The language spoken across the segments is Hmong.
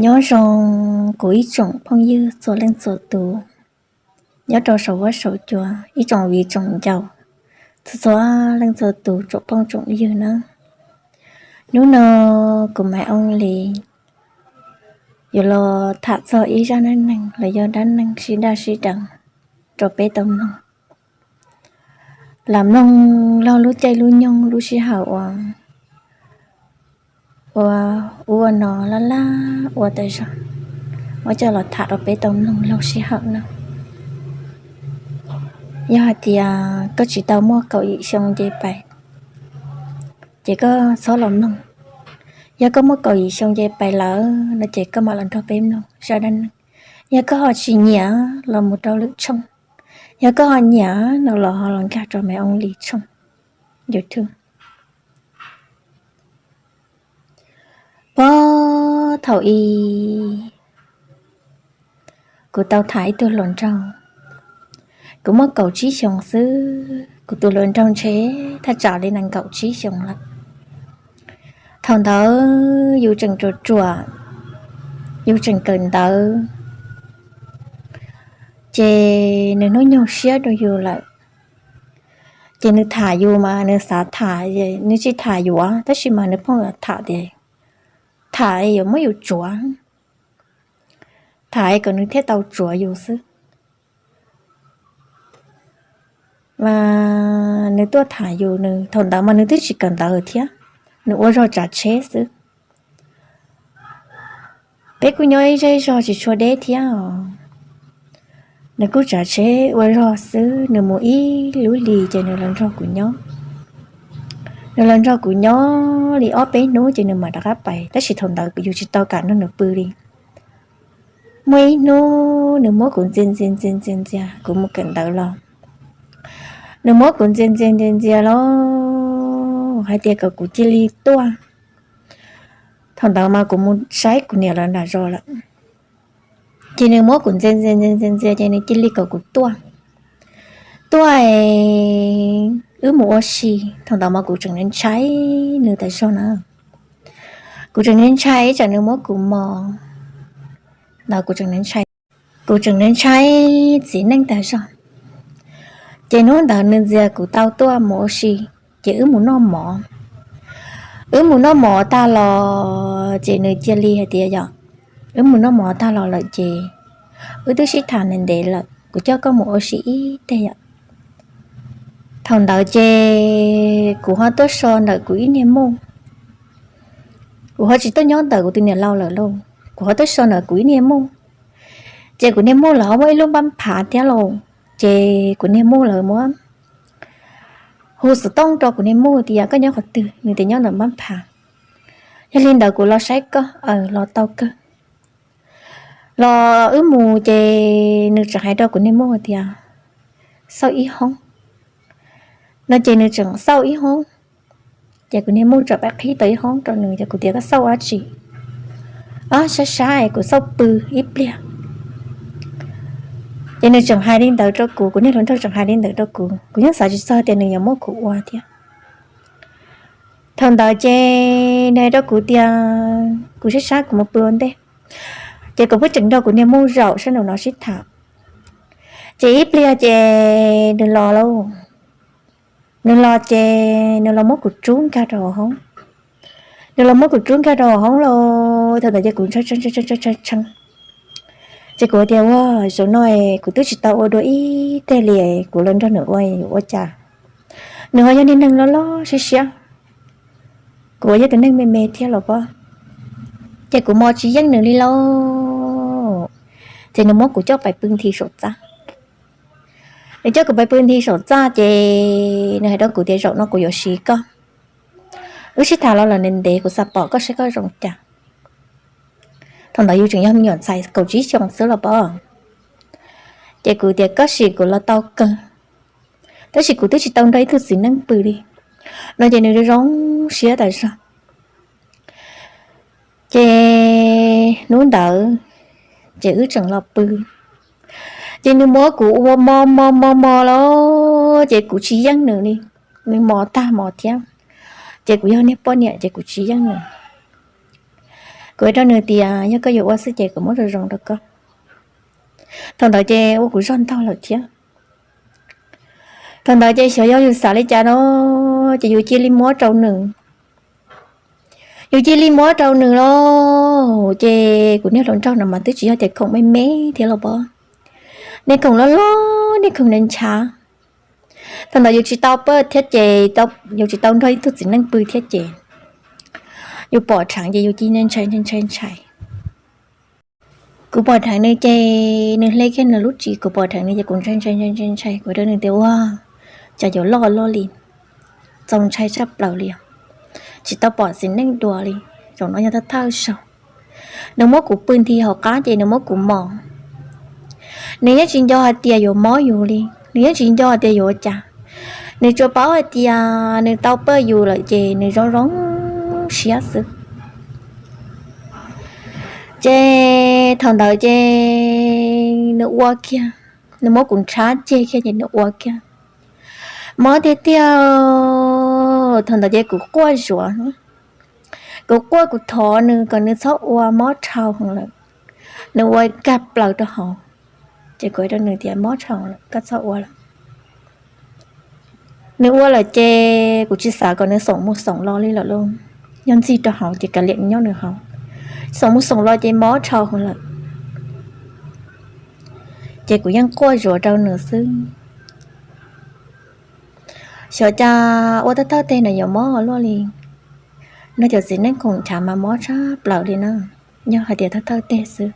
Nyob zoo kuv ib tsoom phooj ywg txhua leej txhua tus nyob rau saum huab saum cua, ib tsoom viv tsoom ncaus, txhua txhua leej txhua tus, tsoom phooj tsoom ywg na. Hnub no kuv Maiv Ooj Lis yuav los tham txog ib zaj neej neeg los yog dab neeg sib daj sib deev rau peb tau mloog. Lam mloog laug lub caij lub nyoog lub sij hawm uas ua ub ua no laj laj ua tas zog, muab coj los tham rau peb tau mloog laug sij hawm no. Yog hais tias koj tsis tau muaj kaum yim xyoo nce pais, ces koj txhob los mloog. Yog koj muaj kaum yim xyoo nce pais lawm no ces koj mam los nrog peb mloog zaj dab neeg. Yog koj ho tsis nyiam los mus rau lwm tshooj. Yog koj ho nyiam no los ho los nkag rau Maiv Ooj Lis tshooj YouTube. Puag thaum ub kuv tau tham ib tug hluas nraug. Kuv muaj kaum tsib xyoos xwb, kuv tus hluas nraug ntshe thaj tsam li nees nkaum tsib xyoos lawm. Thaum ntawd yus tseem ruam ruam, yus tseem kawm ntawv, ces nws hnub nyoog siab rau yus lawm. Ces nws tham yus mas nws xav tham, nws tsis tham yuav, tab sis mas nws pheej tham tias tham yuav muab yus tsuav, tham kom nws thiaj tau tsuav yus xwb. Mas nws tuaj tham yus, nws thaum ntawd mas nws twb tsis kawm ntawv thiab, nws ua zog tsav tsheb xwb. Peb kuj nyob ib zej zog tsis tshua deb thiab os. Nws kuj tsav tsheb ua zog xwb, nws mus ib lub hlis ces nws los nrog kuv nyob. Nws los nrog kuv nyob li ob peb hnub ces nws mam rov qab pais, tab sis thaum ntawd yus tsis tau kam nrog nws pw li. Muaj ib hnub nws muab kuv ntxias ntxias ntxias ntxias ntxias, kuv mus kawm ntawv los, nws muab kuv ntxias ntxias ntxias ntxias los hais tias kom kuv cia li tuaj. Thaum ntawd mas kuv mus saib kuv niam lawv nram zos lawm. Ces nws muab kuv ntxias ntxias ntxias ntxias ntxias ces nws cia li kom kuv tuaj. Tuaj, wb mus ua si. Thaum ntawd mas kuv tseem ntshai nws tas zog na. Kuv tseem ntshai tsam nws muab kuv mos. Ntawd kuv tseem ntshai, kuv tseem ntshai txiv neej tas zog. Ces hnub ntawd nws ntxias kuv tau tuaj mus ua si, ces wb mus noj mov. Wb mus noj mov tag los ces nws cia li hais tias yog wb mus noj mov tag los lawm ces wb twb sib tham ntev ntev lawm, kuv coj koj mus ua si ib teg yom. Thaum ntawd ces kuv ho tuaj so ntawm kuv ib niag muj. Kuv ho tsis tuaj nyob ntawm kuv tus niam laus lawm lauj, kuv ho tuaj so ntawm kuv ib niag muj. Ces kuv niag muj lawv ho muaj ib lub npab phav thiab lauj. Ces kuv niag muj lawv muab hu xov tooj rau kuv niag muj tias koj nyob qhov twg, nws tias nyob ntawm npab phav. Yog li ntawd kuv los saib koj, aw los tau kawg. Los wb mus ces nws tseem hais rau kuv niag muj tias xauj ib hoob no ces nws tseem xauj ib hoob. Ces kuv niag muj tseem pab qhib tau ib hoob rau nws, ces kuv tias koj xauj dab tsi? Ob, sab sab es kuv xauj pw ib pliag. Ces nws tseem hais li ntawd rau kuv, kuv niag hluas nraug tseem hais li ntawd rau kuv, kuv yeej xav tsis txog tias nws yuav muab kuv ua thiab. Thaum ntawd ces nws hais rau kuv tias kuv sab sab kuv mus pw ua ntej. Ces kuv pheej tseem nrog kuv niag muj zaum sab nraum no sib tham. Ces ib pliag ces nws los lauj. Nws los ces nws los muab kuv rub nkag rau hauv hoob. Nws los muab kuv rub nkag rau hauv hoob lauj, thaum ntawd ces kuv tshee tshee. Ces kuv tias ua, zaum no kuv twb tsis tau ua dua ib teg li, kuv los nrog nws ua yuav ua cas? Nws ho yog niag neeg loj loj siab siab, kuv ua yog tus neeg me me thiab los pob. Ces kuv mos tsis yeej nws li lauj. Ces nws muab kuv coj pais pw nthi saum txaj. Nws coj kuv pais pw nthi saum txaj ces nws hais rau kuv tias zaum no kuv yuav siv koj. Wb sib tham los lawm ntev ntev, kuv xav pom koj saib koj zoo cas. Thaum ntawd yus tseem yog me nyuam ntxhais kaum tsib xyoos xwb los pob. Ces kuv tias koj sim kuv los tau kawg, tab sis kuv twb tsis tau nrog ib tug txiv neej pw li no. Ces nws zoo siab tas zog. Ces hnub ntawd ces wb tseem los pw. Ces nws muab kuv ua mos mos mos mos los ces kuv tsis yeej nws li. Nws mos tag mos thiab. Ces kuv yog niag poj niam ces kuv tsis yeej nws. Kuv hais rau nws tias yog koj yuav ua xwb ces kuv muab zoo zoo rau koj. Thaum ntawd ces ua kuv zog ntog lawm thiab. Thaum ntawd ces xyov yog yus xav li cas no, ces yus cia li muab rau nws. Yus cia li muab rau nws los ces kuv niag hluas nraug no mas twb tsis yog tias khoom me me thiab los pob, niag khoom loj loj, niag khoom ntshav. Thaum ntawd yus tsis tau pab thiab ces yus tsis tau nrog ib tug txiv neej pw thiab ces yus pom dheev ces yus cia li ntshai ntshai ntshai. Kuv pom dheev nws ces nws hle kiag nws lub ris, kuv pom dheev nws ces kuv ntshai ntshai ntshai ntshai ntshai, kuv rau nws tias ua cas yuav loj loj li, txaus ntshai tshaj plaws li os. Tsis tau pom txiv neej dua li, zaum no yog thawj thawj zaug. Nws muab kuv pw nthi hauv qab ces nws muab kuv mos. Nws yeej tsis nco hais tias yuav mob yus li, nws yeej tsis nco hais tias yuav ua cas. Nws tsuas paub hais tias nws tau pab yus lawm ces nws zoo zoo siab xwb. Ces thaum ntawd ces nws ua kiag, nws muab kuv nrhab ceg kiag ces nws ua kiag. Mob tiag tiag. Thaum ntawd ces kuv quaj zuav, kuv quaj kuv thov nws kom nws txhob ua, mob dhau lawm. Nws ua kag plaws rau hauv, ces kuv hais rau nws tias mob dhau lawm koj txhob ua lawm. Nws ua lawm ces kuv tsis xav kom nws xoom mus xoom los li lawm lauj. Nyob ntxig rau hauv ces kav liam nyob nws hauv, xoom mus xoom los ces mob dhau lawm. Ces kuv yeej quaj zuav rau nws xwb. Xyov cas ua thawj thawj teg no yuav mob luaj li. Nrog cov txiv neej khoom ntshav mas mob tshaj plaws li na. Yog hais tias thawj thawj teg xwb,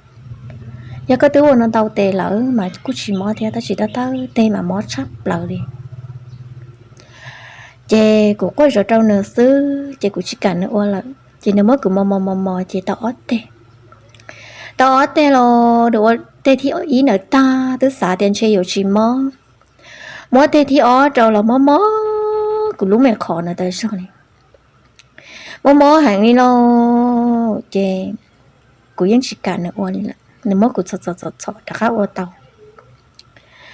yog koj twb ua no ntau tes lawm mas kuj tsis mob thiab, tab sis thawj thawj teg mas mob tshaj plaws li. Ces kuv quaj zuav rau nws xwb ces kuv tsis kam nws ua lawm ces nws muab kuv mos mos mos mos ces tau ob teg. Tau ob teg los nws ua teg thib ib ntawd tag twb xav tias ntshe yuav tsis mob. Muab teg thib ob rau los mob mob kuv lub me qhov ntawd tas zog li. Mob mob heev li lauj, ces kuv yeej tsis kam nws ua li lawm, nws muab kuv txhom txhom txhom txhom rov qab ua tau.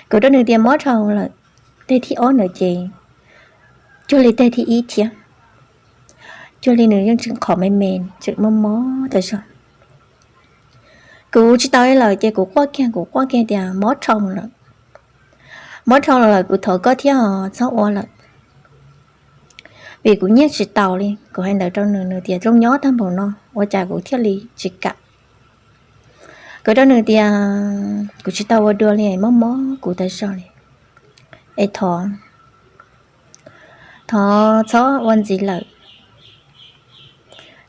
Kuv rau nws tias mob dhau lawm, teg thib ob ntawd ces cuag li teg thib ib thiab, cuag li nws yeej tseem qhov me me, tseem mob mob tas zog. Kuv tsis tau li lawm ces kuv quaj kiag, kuv quaj kiag tias mob dhau lawm, mob dhau lawm kuv thov koj thiab txhob ua lawm. Vim kuv nyiaj tsis taus li, kuv hais ntawd rau nws, nws tias zoo nyob tag npaum no ua cas kuv thiaj li tsis kam. Kuv rau nws tias kuv tsis tau ua dua li, mob mob kuv tas zog li, es thov, thov txhob ua ntxiv lawm.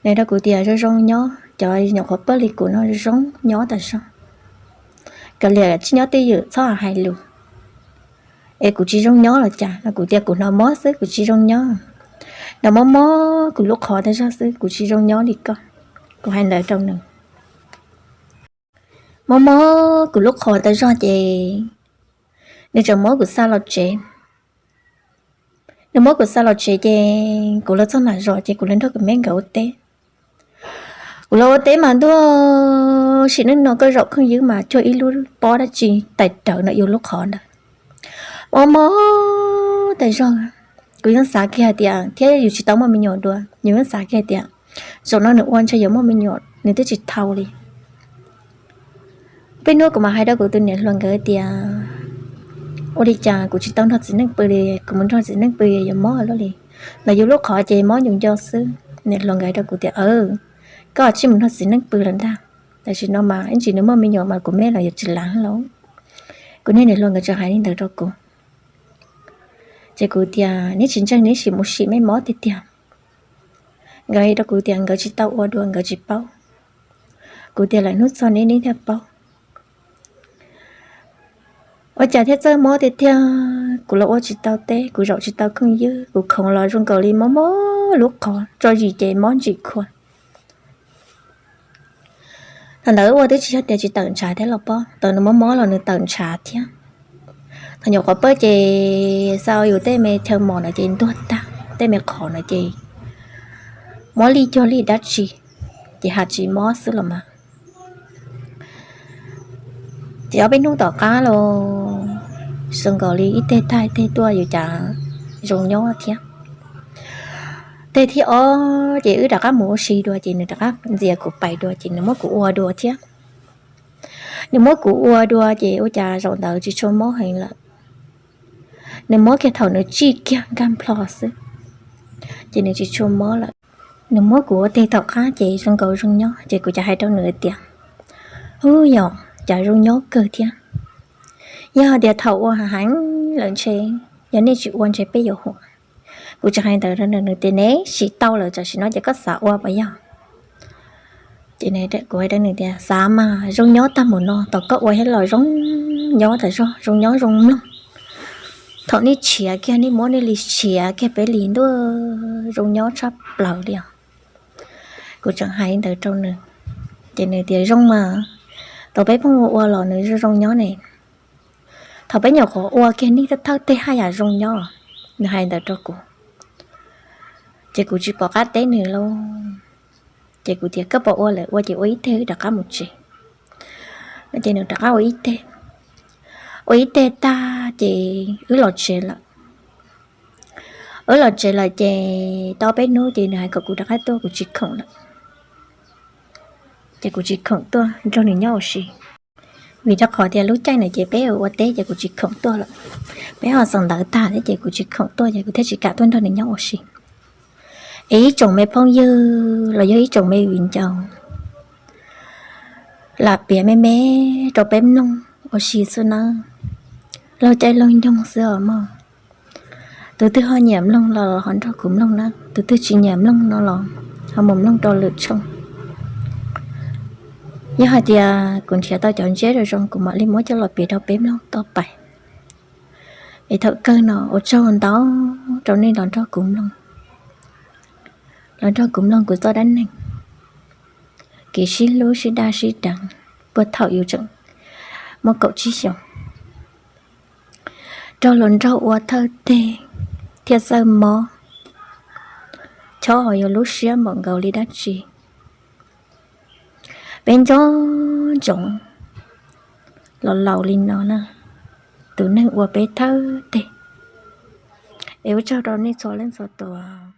Nws rau kuv tias zoo zoo nyob, cov nyuam qhuav pab li kuv no zoo zoo nyob tas zog, kav liam tsis nyob twj ywm txhob hais lus. Es kuv tsis zoo nyob los cas no, kuv tias kuv hnov mob xwb kuv tsis zoo nyob, hnov mob mob kuv lub qhov tas zog xwb kuv tsis zoo nyob li koj. Kuv hais ntawd rau nws. Mob mob kuv lub qhov tas zog ces nws tseem muab kuv xa los tsev. Nws muab kuv xa los tsev ces kuv los txog nram zos ces kuv los nrog kuv me nkawd ua teb. Kuv los ua teb mas ntuj, sim neej no koj zaum kheej ywb mas cuag ib lub pob dab tsi tais rawv ntawm yus lub qhov ntawd. Mob mob tas zog, kuv yeej xav kiag hais tias thiab yus tsis tau muaj me nyuam dua, yus yeej xav kiag hais tias zaum no nws ua ntshe yuav muaj me nyuam nws twb tsis thau li. Peb hnub kuv mam hais rau kuv tus niam hluas nkawd tias ua li cas kuv tsis tau nrog txiv neej pw li, kuv mus nrog txiv neej pw yuav mob luaj li. Ntawm yus lub qhov ces mob yus nco xwb. Niam hluas nkawd rau kuv tias koj tsis mus nrog txiv neej pw lawm ntag, tam sim no mas ib ntsis nws muaj me nyuam mas kuv me los yuav tsis lav lauj. Kuv niag niam hluas nkawd tseem hais li ntawd rau kuv. Ces kuv tias neb tsis ntseeg neb sim mus sim, mej mob tiag tiag. Nkawd hais rau kuv tias nkawd tsis tau ua dua nkawd tsis paub. Kuv tias lawm hnub txog neb neb thiaj paub. Ua cas thiaj txawj mob tiag tiag, kuv los ua tsis tau teb, kuv zaum tsis tau kheej ywb, kuv khoov los zoo nkaus li mob mob lub qhov, tso zis ces mob ntsim khua. Thaum ntawd ua twb tsis yog tias tsis tawm ntshav thiab los pob, thaum nws mob mob los nws tawm ntshav thiab. Thaum nyuam qhuav pawj ces xa yus tej me chaw mos na ces ntuag tag, tej me qhov na ces mob li cuag li dab tsi, ces ha tsis mob xwb los mas. Ces ob peb hnub tom qab los zoo nkaus li ib teg tag ib teg tuaj yus cas zoo nyob thiab. Teg thib ob ces wb rov qab mus ua si dua ces nws rov qab ntxias kuv pais dua ces nws muab kuv ua dua thiab. Nws muab kuv ua dua ces ua cas zaum ntawd tsis tshua mob heev lawm. Nws muab kiag thaum nws tsij kiag nkag nplho xwb, ces nws tsis tshua mob lawm. Nws muab kuv ua teg tom qab ces zoo nkaus zoo nyob ces kuv thiaj hais rau nws tias, Ub, yog cas zoo nyob kawg thiab. Yog hais tias thaum ua heev lawm ntshe, yog nej tsis ua ntshe peb yuav huam. Kuv tseem hais ntawd rau nws, nws tias, Neb sim tau lawm, tam sim no ces koj xav ua puas yog? Ces kuv hais rau nws tias, Xav mas, zoo nyob tag mus no, tau koj ua thiab los zoo nyob tas zog, zoo nyob zoo mloog. Thaum nej tshiav kiag, nej muab nej li tshiav kiag peb li ntuj, zoo nyob tshaj plaws li os. Kuv tseem hais ntawd rau nws, ces nws tias, Zoo mas, tau peb pheej ua ua los nws zoo zoo nyob ne. Thaum peb nyuam qhuav ua kiag nej thawj teg haj yam zoo nyob. Nws hais ntawd rau kuv, ces kuv tsis pom qab teb nws lauj. Ces kuv tias, Koj pom ua lawm, ua ces ua ib teg wb rov qab mus tsev. Ces nws rov qab ua ib teg. Ua ib teg tag ces wb los tsev lawm. Wb los tsev lawm ces tau peb hnub ces nws hais kom kuv rov qab tuaj, kuv tsis khoom lawm. Ces kuv tsis khoom tuaj nrog nws nyob ua si, vim rau qhov tias lub caij na ces peb ua teb ces kuv tsis khoom tuaj lawm. Peb ho xaus ntawv tag thiab ces kuv tsis khoom tuaj ces kuv thiaj tsis kam tuaj nrog nws nyob ua si. Es ib tsoom me phooj ywg los yog ib tsoom me viv ncaus, lam piav me me rau peb mloog ua si xwb nawb. Laug caij laug nyoog xwb os mog. Tus twg ho nyiam mloog los ho nrog kuv mloog na, tus twg tsis nyiam mloog no los ho mus mloog rau lwm tshooj. Yog hais tias kuv nrhiav tau cov ntsiab zoo zoo kuv mam li muab coj los piav rau peb mloog tau pais. Es thaum kawg no ua tsaug ntau rau nej los nrog kuv mloog, los nrog kuv mloog kuv txoj dab neeg kev sib hlub sib daj sib deev puag thaum yus tseem muaj kaum tsib xyoos, raug luag nraug ua thawj teg thiaj txawj mob, chob ho yuav lub siab npaum nkaus li dab tsi. Peb nco ntsoov los laus li no na, tus neeg ua peb thawj teg. Es ua tsaug rau nej txhua leej txhua tus.